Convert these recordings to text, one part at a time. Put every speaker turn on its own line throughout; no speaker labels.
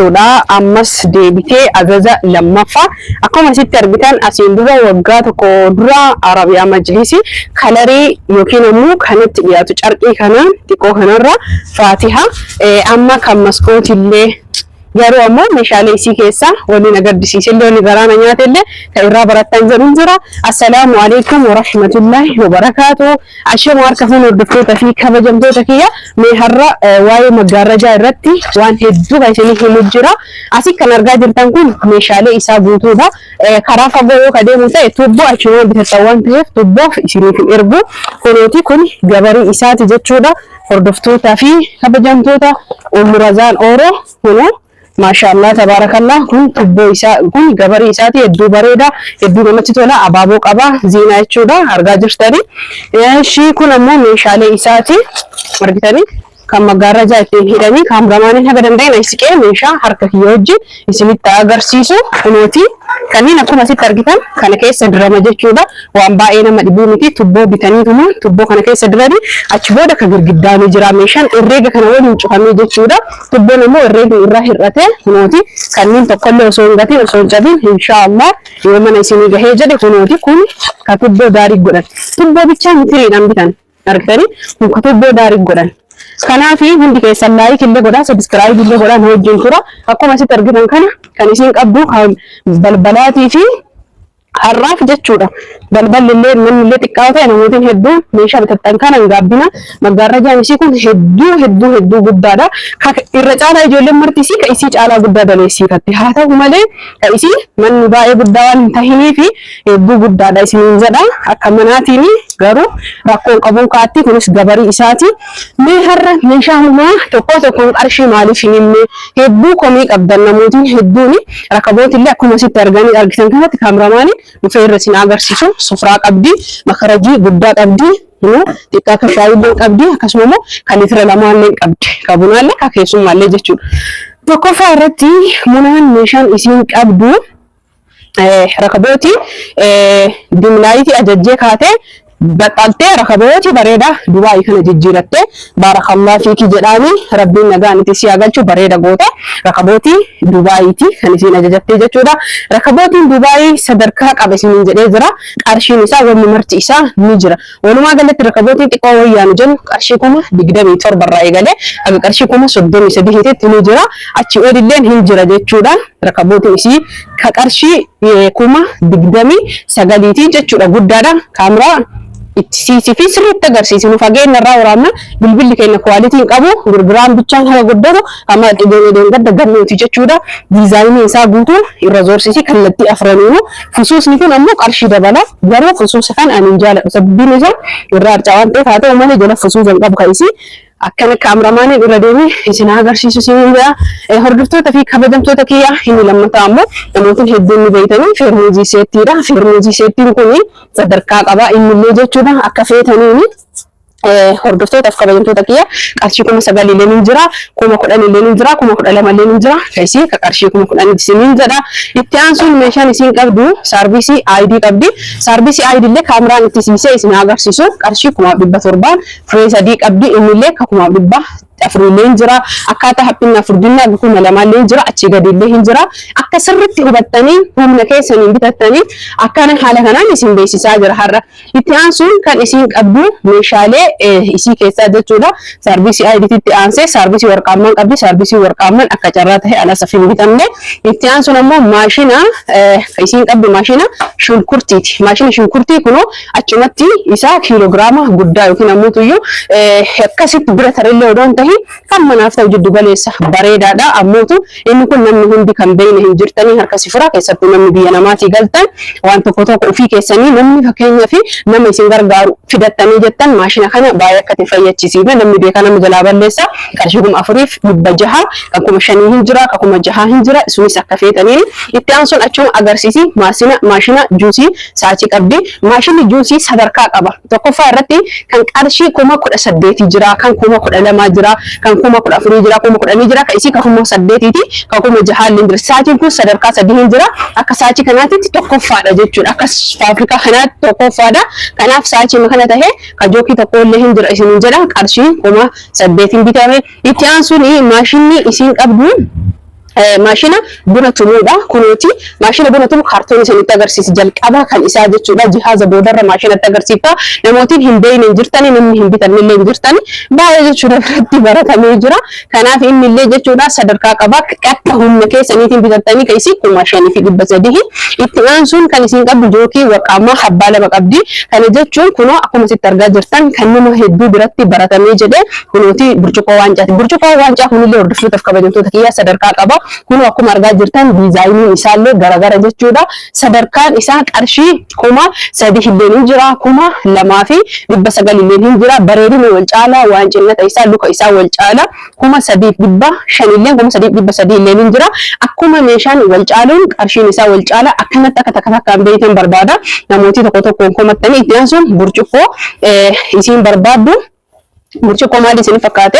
Jechuudha. Ammas deebitee ajaja lammaffaa akkuma asitti argitan asiin dura waggaa tokko dura Arabiyaa Majliisii kalarii yookiin ammoo kanatti dhiyaatu carqii kana xiqqoo kanarra faatiha amma kan maskootillee garuu ammoo meeshaalee isii keessaa waliin agarsiisellee waliin garaana nyaatellee kan irraa barattan jedhuun jira. Assalaamu alaikum warahmatullahi wabarakaatuh. Ashama harka fuune hordoftoota fi kabajamtoota kiyya, mee har'a waa'ee maggaarrajaa irratti waan hedduu kan isinii himu jira. Asii kan argaa jirtan kun meeshaalee isaa guutuudha. Karaa fagoo yoo ka deemu ta'e tuubboo achumaan bitattan waan ta'eef tuubboof isiniif hin ergu. Kunooti kun gabarii isaati jechuudha. Hordoftootaa fi kabajamtoota Umurazaan Ooroo kunoo maashaallah tabaarakallah, kun tubboo isaa, kun gabarii isaati. Hedduu bareeda, hedduu namatti tola, abaaboo qaba, ziinaa jechuudha, argaa jirtani. Ishii kun ammoo meeshaalee isaati, argitanii, kan maggaarrajaa ittiin hidhanii. Kaameramaaniin haga danda'in siqee meeshaa harka kiyya wajjin isinitti agarsiisu. Kunooti kanneen akkuma asitti argitan kana keessa dirama jechuudha. Waan baay'ee nama dhibuu miti, tubboo bitaniituma tubboo kana keessa diranii achi booda ka girgiddaa ni jira, meeshaan herreega kana waliin cufamee jechuudha. Tubboon immoo herreegni irraa hir'ate. Kunooti kanneen tokkollee osoo hin gatiin, osoo hin cabin, inshaallah yoo mana isinii gahee jedhe. Kunooti kun ka tubboo daarii godhan, tubboo bichaa mitiriidhaan bitan, argitanii, kun ka tubboo daarii godhan. Kanaaf hundi keessan like illee godhaa, subscribe illee godhaa, na wajjin tura. Akkuma asitti argitan kana kan isin qabdu kan balbalaatii fi har'aaf jechuudha. Balballi illee manni illee xiqqaa ta'e namootiin hedduu meeshaa bitattan kana hin gaabbina. Maggaarrajaan isii kun hedduu hedduu hedduu guddaadha. Irra caalaa ijoolleen marti isii ka isii caalaa guddaa daleessiifatti. Haa ta'u malee ka isii manni baay'ee guddaa waan hin tahiniif hedduu guddaadha isiniin jedha. Akka manaatiin garuu rakkoon qabuun kaatti, kunis gabarii isaati. Mee har'a meeshaa hundaa tokko tokkoon qarshii maaliif hin himne? Hedduu komii qabdan namootiin hedduuni. Rakabootillee akkuma asitti arganii argitan kanatti kaameramaaniin dhufee irra isin agarsiisu. Sufraa qabdi, makarajii guddaa qabdi, xiqqaa akka shaayillee qabdi, akkasuma immoo kan litira lamaallee qabdi, ka bunaallee ka keessummaallee jechuudha. Tokkoffaa irratti munaan meeshaan isiin qabdu rakabootii dimlaayitii ajajjee kaatee baxxaltee rakabootii bareeda Dubaayii kana jijjiirattee, baarakallah fiiki jedhaani, rabbiin nagaan itti si galchu, bareeda goota. Rakabootii Dubaayiiti kan isiin ajajattee jechuudha. Rakabootiin Dubaayii sadarkaa qaba isiniin jedhee jira. Qarshiin isaa wanni marti isaa ni jira. Walumaa galatti rakabootiin xiqqoo wayyaanu jennu qarshii 27,000 irraa eegalee haga qarshii 33,000tti ni jira. Achi olilleen hin jira jechuudha. Rakabootiin isii ka qarshii 29,000ti jechuudha, guddaadha. Kaameraa itti siisii fi sirriitti agarsiisi. Nu fageenya irraa waraabna, bilbilli keenya quality hin qabu, gurguraan bichaan haga guddatu amma dhibeen gadda gannuuti jechuudha. Diizaayinii isaa guutuu irra zoorsisi kallattii afraniinu. Fusuusni kun ammoo qarshii dabala, garuu fusuusa kan ani hin jaaladhu, sababbiin isaa irraa harcaa waan ta'eef. Haa ta'u malee jala fusuusa hin qabu kan isii. Akkana kaameramaaniin irra deemee isin agarsiisu isin jedha. Hordoftoota fi kabajamtoota kiyya, inni lammataa ammoo namootni hedduun ni beektanii feermuuzii seettiidha. Feermuuzii seettiin kun sadarkaa qaba innillee jechuudha, akka feetaniini. Hordoftootaaf kabajamtoota kiyya, qarshii 9,000 illee ni jira, 10,000 illee ni jira, 12,000 illee ni jira. Kaisii ka qarshii 10,000 isiniin jedha. Itti aansuun meeshaan isiin qabdu saarvisii ID qabdi. Saarvisii ID illee kaameraan itti siisee isin agarsiisu qarshii 700,000 firee sadii qabdi. Innillee ka 400,000 illee hin jira. Akkaataa haphinna furdinna 2,000 illee hin jira. Achii gadi illee hin jira. Akka sirriitti hubattanii humna keessaniin bitattanii akkana haala kanaan isin beeksisaa jira har'a. Itti aansuun kan isiin qabdu meeshaalee isii keessaa jechuudha. Saarvisii ID'tti aansee saarvisii warqaammaan qabdi. Saarvisii warqaammaan akka carraa ta'e alas hin bitamne. Itti aansuun ammoo maashina isiin qabdu maashina shunkurtiiti. Maashina shunkurtii kunoo achumatti isaa kiiloogiraama guddaa yookiin ammoo tuyyuu akkasitti bira tarillee odoo hin tahin kan manaaf ta'u jiddu galeessa bareedaadha. Ammootu inni kun namni hundi kan beeyne hin jirtanii harka sifuraa, keessattuu namni biyya namaatii galtan waan tokko tokko ofii keessanii namni fakkeenyaa fi nama isin gargaaru fidattanii jettan maashina kana baay'ee akka itti fayyachisiifne namni beekaa nama jalaa balleessa. Qarshii 4,600, kan 5,000 hin jira, kan 6,000 hin jira, sunis akka feetaniin. Itti aansuun achuma agarsiisi maashina juusii saachii qabdi. Maashinni juusii sadarkaa qaba. Tokkoffaa irratti kan qarshii 18,000 jira, kan 12,000 jira, kan 14,000 jira, 10,000 jira, kan isii kan 8,000ti, kan 6,000 illee jira. Saachiin kun sadarkaa sadii hin jira. Akka saachii kanaatitti tokkoffaadha jechuudha. Akka faafrikaa kanaatti tokkoffaadha. Kanaaf saachii kana tahee kan jookii tokko illee hin jira isiniin jedha, qarshii 8,000 bitame. Itti aansuun maashinni isiin qabdu Maashina buna tumuudha. Kunuuti maashina buna tumu kaartoonii isinitti agarsiisa. Jalqaba kan isaa jechuudha. Jihaaza boodarra maashinatti agarsiifta. Namootiin hin beekne hin jirtani, namni hin bitanne illee hin jirtani. Baay'ee jechuudha biratti baratamee jira. Kanaaf inni illee jechuudha sadarkaa qaba. Akka humna keessaniitiin bitattanii kan isii 5300. Itti aansuun kan isin qabdu jookii warqaammaa abbaa lama qabdi. Kana jechuun kunoo akkuma asitti argaa jirtan kan nama hedduu biratti baratamee jedhe kunooti burcuqqoo waancaati. Burcuqqoo waancaa kunillee hordoftootaaf kabajamtoota kiyyaa sadarkaa qaba. Kunoo akkuma argaa jirtan diizaayiniin isaallee garagara jechuudha. Sadarkaan isaa qarshii 3000 illee ni jira, 2900 illee ni jira. Bareedina wal caalaa, waan cinnata isaa, luka isaa wal caala. 3500 illee, 3300 illee ni jira. Akkuma meeshaan wal caaluun qarshiin isaa wal caala. Akkanatti akka takka takkaan beektan barbaada. Namooti tokko tokkoon komattanii itti aansuun burcuqqoo isiin barbaaddu. Burcuqqoo maali isin fakkaate?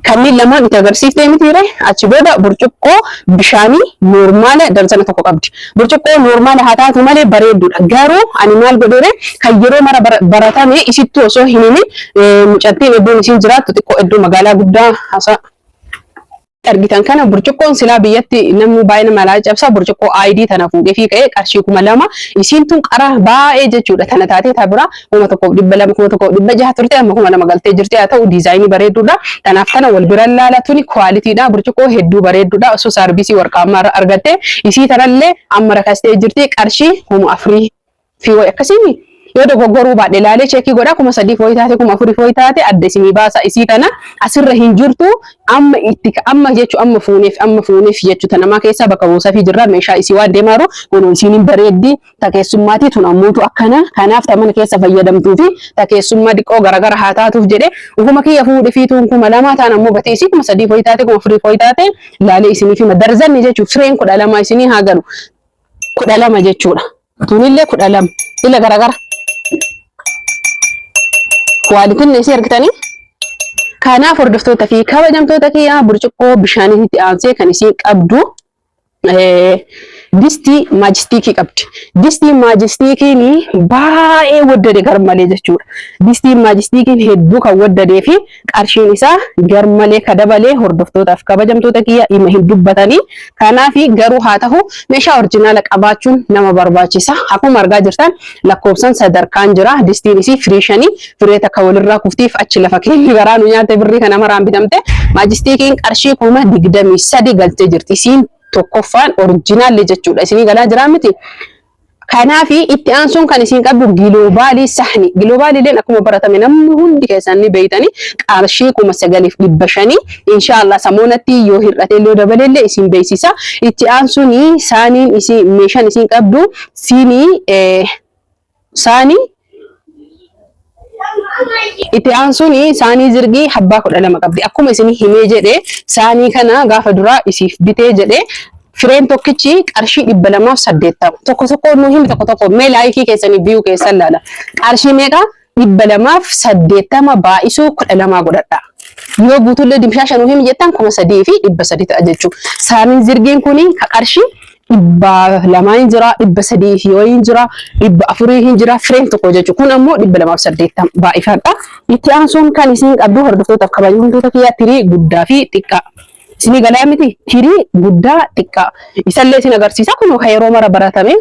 Kanneen lamaan itti agarsiiftee mitiire achi booda burcuqqoo bishaanii noormaala darzana tokko qabdi. Burcuqqoo noormaala haa taatu malee bareedduudha. Garuu ani maal godheere kan yeroo mara baratame isittuu osoo hin himin mucattiin iddoon isiin jiraattu xiqqoo iddoo magaalaa guddaa hasa argitan kana burcuqqoon silaa biyyatti namni baay'ina malaa cabsa burcuqqoo ID tana fuudhee fi ka'ee qarshii 2000 isiin tun qara baay'ee jechuudha tana taatee ta bira 1200, 1600 turte amma 2000 galtee jirti haa ta'u diizaayinii bareedduudha tanaaf tana wal bira laala tuni kwaalitiidha burcuqqoo hedduu bareedduudha osoo saarbisii warqaammaa irra argatte isii tanallee amma rakastee jirti qarshii 4000 fi wayi akkasiimi yoo dogoggoruu baadhe laalee cheekii godha 3000 wayi taate 4000 wayi taate adda isinii baasa isii tana asirra hin jirtu amma itti amma jechu amma fuuneef jechu tanamaa keessaa bakka buusafii jirra meeshaa isii waan deemaaru kun isiin hin bareeddi ta keessummaatii tun ammuutu akkana kanaaf ta mana keessa fayyadamtuu fi ta keessummaa diqqoo garagara haa taatuuf jedhe ufuma kiyya fuudhe fi tun 2000 taan ammoo gatii isii 3000 wayi taate 4000 wayi taate laalee isinii fi darzanni jechuu fireen 12 isinii haa galu 12 jechuudha. Tunillee 12 ila garagara. Kwaalitiin isii argitanii? Kanaaf hordoftoota fi kabajamtoota kiyyaa burcuqqoo bishaaniitti aansee kan isiin qabdu distii maajistiikii qabdi. Distiin maajistiikiin baay'ee waddade garmalee jechuudha. Distiin maajistiikiin hedduu kan waddadee fi qarshiin isaa garmalee ka dabalee hordoftootaaf kabajamtoota kiyya dhimma hin dubbatanii. Kanaaf garuu haa ta'u meeshaa orjinaala qabaachuun nama barbaachisa. Akkuma argaa jirtan lakkoofsan sadarkaan jira. Distiin isii firii shanii firee takka walirraa kuftiif achi lafa keenya garaa nu nyaatte birrii kana maraan bitamte. Maajistiikiin qarshii 23,000 galtee jirti. Isiin tokkoffaan orjinaalli jechuudha. Isinii galaa jiraa miti? Kanaaf itti aansuun kan isin qabdu giloobaalii sahni. Giloobaaliileen akkuma baratame namni hundi keessan ni beeytani qarshii 9500 inshaallah samoonatti yoo hir'ate illee dabaleellee isin beeksisa. Itti aansuun saaniin isin meeshaan isin qabdu siinii saanii itti aansuun saanii zirgii habbaa 12 qabdi. Akkuma isin himee jedhe saanii kana gaafa duraa isiif bitee jedhe fireen tokkichi qarshii 280. Tokko tokko nu himi tokko tokko mee laayikii keessanii viyuu keessan laala. Qarshii meeqa? 280 baay'isuu 12 godhadha. Yoo guutuullee dimshaasha nu himi jettan 3300 ta'a jechuudha. Saaniin zirgiin kun ka qarshii 200 hin jira, 300 fi wayii hin jira, 400 hin jira, fireen tokko jechuudha. Kun ammoo 280 baay'ifadha. Itti aansuun kan isin qabdu hordoftootaaf kabajamtoota kiyyaa tirii guddaa fi xiqqaa. Isinii galaa miti tirii guddaa xiqqaa. Isallee isin agarsiisa kun kan yeroo mara baratame.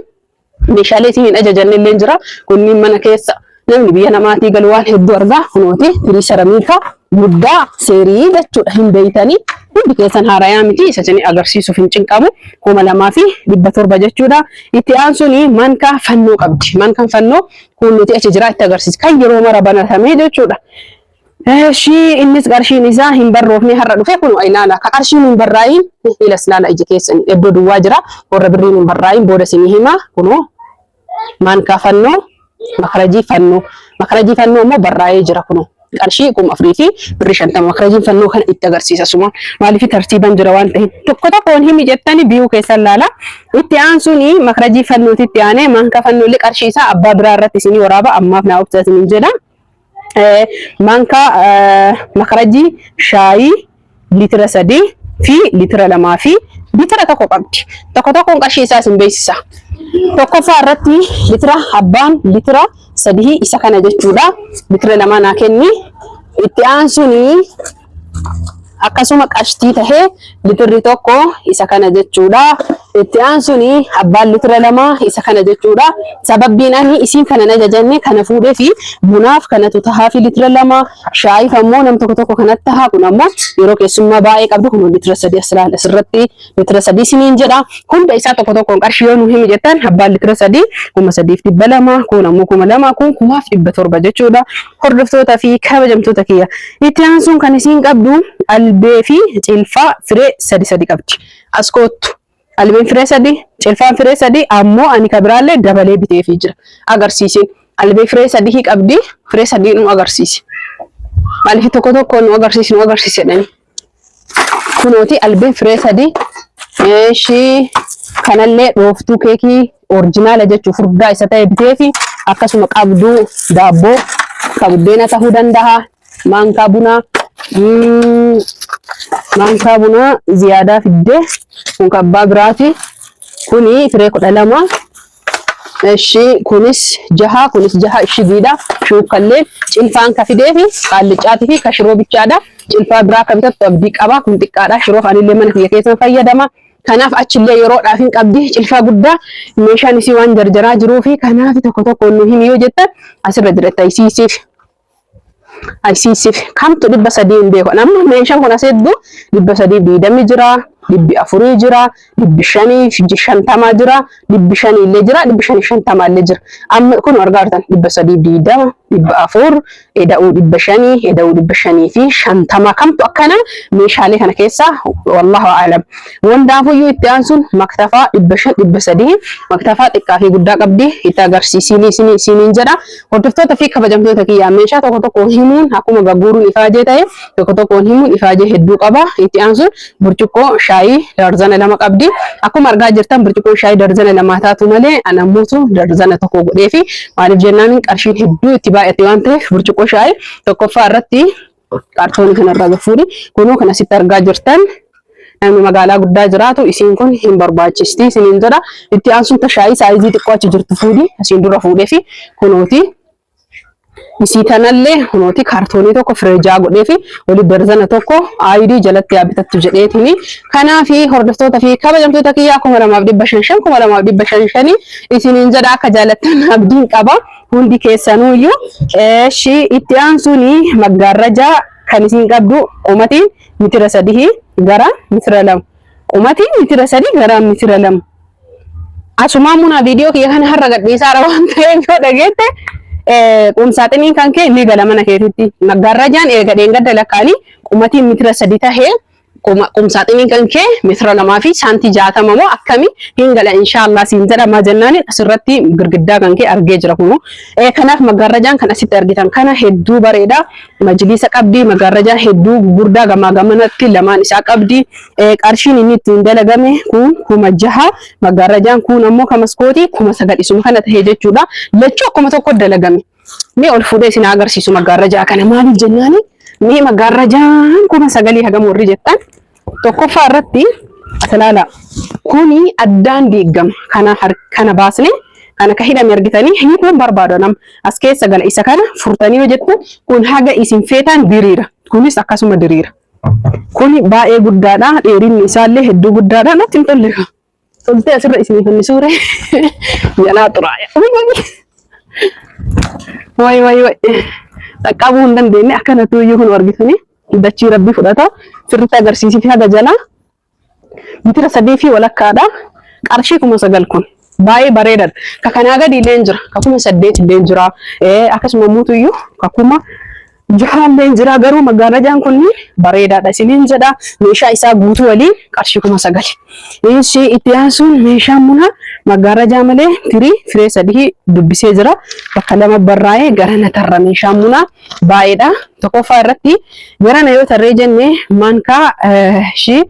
Meeshaalee isin hin ajajanne illee jira. Kunniin mana keessa namni biyya namaatii galu waan hedduu argaa. Kunooti tirii saramiikaa guddaa seerii jechuudha hin beeytanii. Hundi keessan haarayaa miti isa isin agarsiisuuf hin cinqamu. 2700 jechuudha. Itti aansuun mankaa fannoo qabdi. Mankaan fannoo kun nuti achi jira itti agarsiisa. Kan yeroo mara banatamee jechuudha. Eshi innis qarshiin isaa hin barroofne har'a dhufe kun ilaala. Ka qarshiin hin barraayin ilas laala ija keessan iddoo duwwaa jira. Warra birriin hin barraayin booda isinii hima kunoo maankaa fannoo makarajii fannoo makarajii fannoo immoo barraa'ee jira kunoo qarshii 4000 fi birrii 50 makarajiin fannoo kana itti agarsiisa suma maaliif tartiiban jira waan ta'eef tokko tokkoon himi jettani biyuu keessan laala itti aansuun makarajii fannootitti itti aanee maankaa fannoo illee qarshii isaa abbaa biraa irratti isinii waraaba ammaaf naa obsa isiniin jedha. Maankaa makarajii shaayii litira 3 fi litira 2 fi litira 1 qabdi. Tokko tokkoon qarshii isaa isin beeksisa. Tokkoffaa irratti litira abbaan litira 3 isa kana jechuudha. Litira 2 naa kenni. Itti aansuun Akkasuma qashtii tahee litirri 1 isa kana jechuudha. Itti aansuun abbaan litira 2 isa kana jechuudha. Sababbiin ani isiin kana hin ajajanne kana fuudhee fi bunaaf kanatu tahaa fi litira 2, shaayiif ammoo nam tokko tokko kanatti tahaa, kun ammoo yeroo keessummaa baay'ee qabdu kun litira 3 as ilaala, asirratti litira 3 isiniin jedha. Hunda isaa tokko tokkoon qarshii yoo nu himi jettan, abbaan litira 3 3,200, kun ammoo 2,000, kun 5,700 jechuudha. Hordoftoota fi kabajamtoota kiyya. Itti aansuun kan isiin qabdu albee fi cilfaa firee sadi sadi qabdi. As koottu. Albeen firee 3, cilfaan firee 3, ammoo ani ka biraallee dabalee biteefii jira. Agarsiisin. Albee firee 3 qabdi, firee 3 nu agarsiisi. Maaliif tokko tokko nu agarsiisi nu agarsiisi jedhanii. Kunooti albeen firee 3. Eeshii kanallee dhooftuu keekii orjinaala jechuun furdaa isa ta'e biteefi, akkasuma qabduu daabboo ka buddeena ta'uu danda'a. Maankaa bunaa, maankaa bunaa ziyaadaa fiddee, kun kabbaa biraati. Kuni firee 12. Eshi kunis jaha, kunis jaha ishigiidha. Shuukkallee cilfaan ka fideefi qaalliccaatii fi ka shiroo bichaadha. Cilfaa biraa akka bitattu abdii qaba. Kun xiqqaadha. Shiroof anillee mana kiyya keessan fayyadama. Kanaaf achillee yeroodhaaf hin qabdi. Cilfaa guddaa meeshaan isii waan jarjaraa jiruu fi kanaaf tokko tokko nu himi yoo jettan asirra jira itti ayisiisiif. Ayisiisiif kamtu 300 hin beeku. Amma meeshaan kun as hedduu 320 jira, 400 jira, 550 jira, 500 illee jira, 550 illee jira. Amma kun argaa jirtan 320, 400, eda'uu 500, eda'uu 550 kamtu akkana meeshaalee kana keessaa, wallahu a'lam. Wandaafuyyuu itti aansuun maktafaa 500, 300, maktafaa xiqqaa fi guddaa qabdi, itti agarsiisiin isiniin jedha. Hordoftoota fi kabajamtoota kiyyaa, meeshaa tokko tokko himuun akkuma gagguuruun ifaajee ta'e, tokko tokkoon himuun ifaajee hedduu qaba. Itti aansuun burcuqqoo shaayii darzana 2 qabdi. Akkuma argaa jirtan burcuqqoon shaayii darzana 2 taatu malee anammuutu darzana 1 godhee fi maaliif jennaan qarshiin hedduu itti baay'ate waan ta'eef, burcuqqoo shaayii tokkoffaa irratti kaartoonii kanarraa gafuudhi. Kunoo kan asitti argaa jirtan, namni magaalaa guddaa jiraatu isiin kun hin barbaachisti isiniin jedha. Itti aansuun tashaayii saayizii xiqqoo achi jirtu fuudhi, asiin dura fuudhee fi kunooti. Isii kanallee kunooti kaartoonii tokko firee godhee fi wali darzana 1 aayidii jalatti haa bitattu jedheetini. Kanaafi hordoftoota fi kabajamtoota kiyyaa, 2,500 5, 2,500 5 isiniin jedha, akka jaalattan abdiin qaba. Hundi keessanuuyyuu. Eeshi, itti aansuun maggaarrajaa kan isin qabdu qumatiin mitira 3 gara mitira 2. Qumatiin mitira 3 gara mitira 2. Asumaa munaa viidiyoo kiyya kana har'a gadhiisaa waan ta'eef yoo dhageette qumsaaxiniin kan kee ni gala mana keetitti. Maggaarrajaan erga dheengadda lakkaanii qumatiin mitira 3 tahee, qumsaaxiniin kan kee mitira 2 fi saantii 60 moo akkami hin gala inshaallah siin jedhama jennaani asirratti girgiddaa kan kee argee jira kunu. Kanaaf maggaarrajaan kan asitti argitan kana hedduu bareeda. Majliisa qabdi, maggaarrajaan hedduu gurguddaa gamaa gamanatti lamaan isaa qabdi. Qarshiin inni ittiin dalagame kun 6,000, maggaarrajaan kun ammoo kan maskootii 9,000 isuma kana tahee jechuudha. Lachuu akkuma tokko dalagame. Mee ol fuudhee isin agarsiisu maggaarrajaa kana, maaliif jennaani mee maggaarrajaan 9,000 hagam warri jettan, tokkoffaa irratti as ilaala. Kuni addaan diigama. Kana kana baasne, kana ka hidhame argitanii hiikuun barbaada nama as keessa gala, isa kana furtanii yoo jettan kun haga isin feetaan diriira. Kunis akkasuma diriira. Kuni baay'ee guddaadha. Dheerinni isaallee hedduu guddaadha. Natti hin tolle. Toltee asirra isinii fannisuure jalaa xuraaya. Wayi wayi wayi. Dhaqqabuu hin dandeenye, akkanatti iyyuu kun argitanii dachii rabbii fudhata. Sirriitti agarsiisii fi haga jalaa mitira 3 fi walakkaadha. Qarshii 9,000 kun baay'ee bareedaadha. Ka kanaa gadi illee jira. Ka 8,000 illee jira. Akkasuma muutuyyuu ka 6,000 illee jira. Garuu maggaarrajaan kun bareedaadha isiniin jedha. Meeshaa isaa guutuu waliin qarshii 9,000. Ishii itti aansuun meeshaan munaa maggaarrajaa malee firii firee 3 dubbisee jira. Bakka lama barraa'ee garana tarra, meeshaan munaa baay'eedha. Tokkoffaa irratti garana yoo tarree jenne maankaa ishii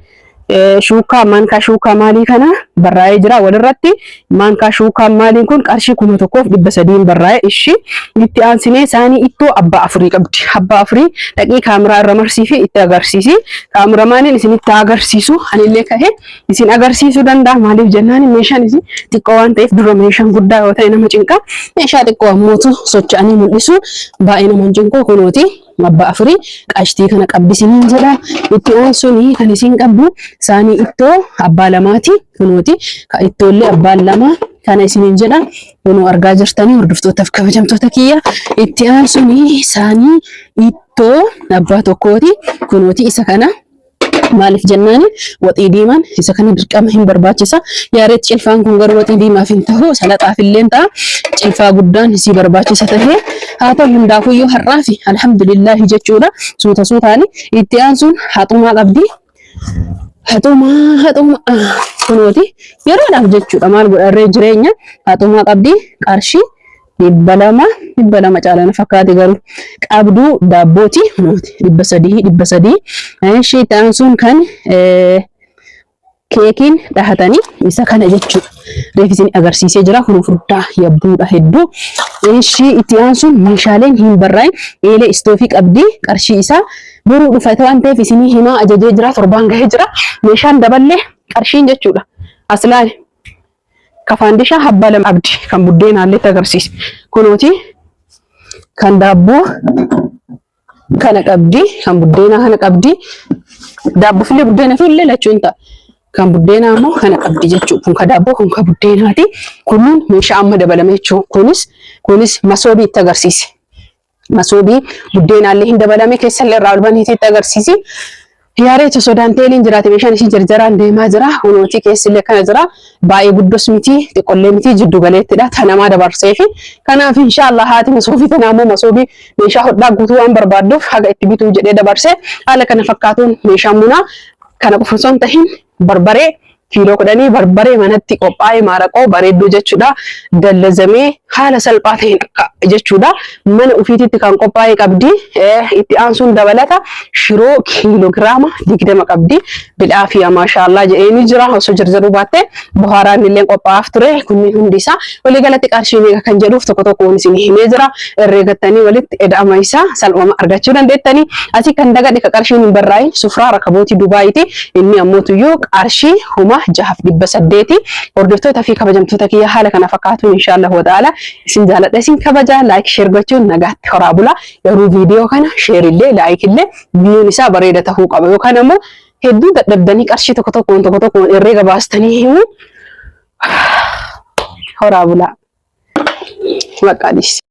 shuukaa, maankaa shuukaa maalii kana barraa'ee jira walirratti. Maankaa shuukaa maaliin kun qarshii 1,300 barraa'e. Ishii itti aansinee saanii ittoo abbaa afurii qabdi. Abbaa afurii dhaqii kaameraa irra marsii fi itti agarsiisi. Kaameramaaniin isinitti agarsiisu, anillee kahee isin agarsiisuu danda'a. Maaliif jennaan meeshaan isin xiqqoo waan ta'eef, dura meeshaan guddaa yoo ta'e nama cinqa. Meeshaa xiqqoo ammootu socho'anii mul'isu baay'ee nama hin cinqu kunooti. Abbaa afurii qashtii kana qabdi isiniin jedha. Itti aansuun kan isin qabdu saanii ittoo abbaa lamaati. Kunooti ka ittoollee abbaan lama kana isiniin jedha. Kunoo argaa jirtanii hordoftootaaf kabajamtoota kiyya. Itti aansuun saanii ittoo abbaa tokkooti. Kunooti isa kana. Maaliif jennaan waxii diimaan isa kana dirqama hin barbaachisa. Yaareet cilfaan kun garuu waxii diimaaf hin ta'u salaxaaf illee ta'a. Cilfaa guddaan isii barbaachisa ta'ee haa ta'u hundaafuyyuu har'aa fi alhamdulillaahi jechuudha. Suuta suutaan itti aansuun haxumaa qabdi. Haxumaa haxumaa kunooti yeroodhaaf jechuudha maal godharree jireenya haxumaa qabdi qarshii 200 200 caala na fakkaate garuu qabduu daabbooti kunooti 300 300 ishee itti aansuun kan keekiin dhahatanii isa kana jechuudha. Reef isin agarsiisee jira kun furdaa yabbuudha hedduu. Ishii itti aansuun meeshaaleen hin barraa'in eelee istoofii qabdi qarshii isaa boruu dhufa waan ta'eef isinii himaa ajajee jira torbaan gahee jira. Meeshaan daballee qarshiin jechuudha. As laali. Ka faandishaa abbaa lama qabdi kan buddeenaallee itti agarsiise. Kunooti kan daabboo kana qabdi kan buddeenaa kana qabdi. Daabboo buddeena fi illee lachuu hin ta'a. Kan buddeenaa immoo kana qabdi jechuudha. Kun ka daabboo kun ka buddeenaati. Kunuun meeshaa amma dabalame jechuudha. Kunis kunis masoobii itti agarsiise. Masoobii buddeenaallee hin dabalame keessallee irraa ol baniitii itti agarsiisi. Yaareet osoo daanteeliin jiraate meeshaan ishii jarjaraan deemaa jira. Hunootii keessillee kana jira. Baay'ee guddos miti xiqqollee miti jiddu galeettidha. Ta namaa dabarsee fi kanaaf inshaallah haati masoobii tanaa immoo masoobii meeshaa hodhaa guutuu waan barbaadduuf haga itti bituu jedhee dabarsee haala kana fakkaatuun meeshaan munaa kana qofa osoo hin tahin barbaree kiiloo kudhanii barbaree manatti qophaa'e maaraqoo bareedduu jechuudha. Dallazamee haala salphaa ta'een akka jechuudha. Mana ofiititti kan qophaa'e qabdi. Itti aansuun dabalata shiroo kiiloogiraama 20 qabdi. Bil'aafiya maashaallaa jedhee ni jira. Osoo jarjaruu baatte buhaaraan illee qophaa'aaf ture. Kunniin hundi isaa waliigalatti qarshii meeqa kan jedhuuf tokko tokkoon isin himee jira. Herreegattanii walitti eda'ama isaa salphama argachuu dandeettanii. Asii kan dagadhe ka qarshiin hin barraa'in sufraa rakabootii Dubaayiiti. Inni ammoo tuyyuu qarshii 6800. Hordoftoota fi kabajamtoota kiyya haala kana fakkaatuun inshaallah wa ta'ala isin jaaladha isin kabaja like share gochuun nagaatti horaa bula. Garuu viidiyoo kana share illee like illee viyuun isaa bareeda tahuu qaba yookaan ammoo hedduu dadhabdanii qarshii tokko tokkoon tokko tokkoon herreega baastanii himuu horaa bulaa. Maqaa dhiisi.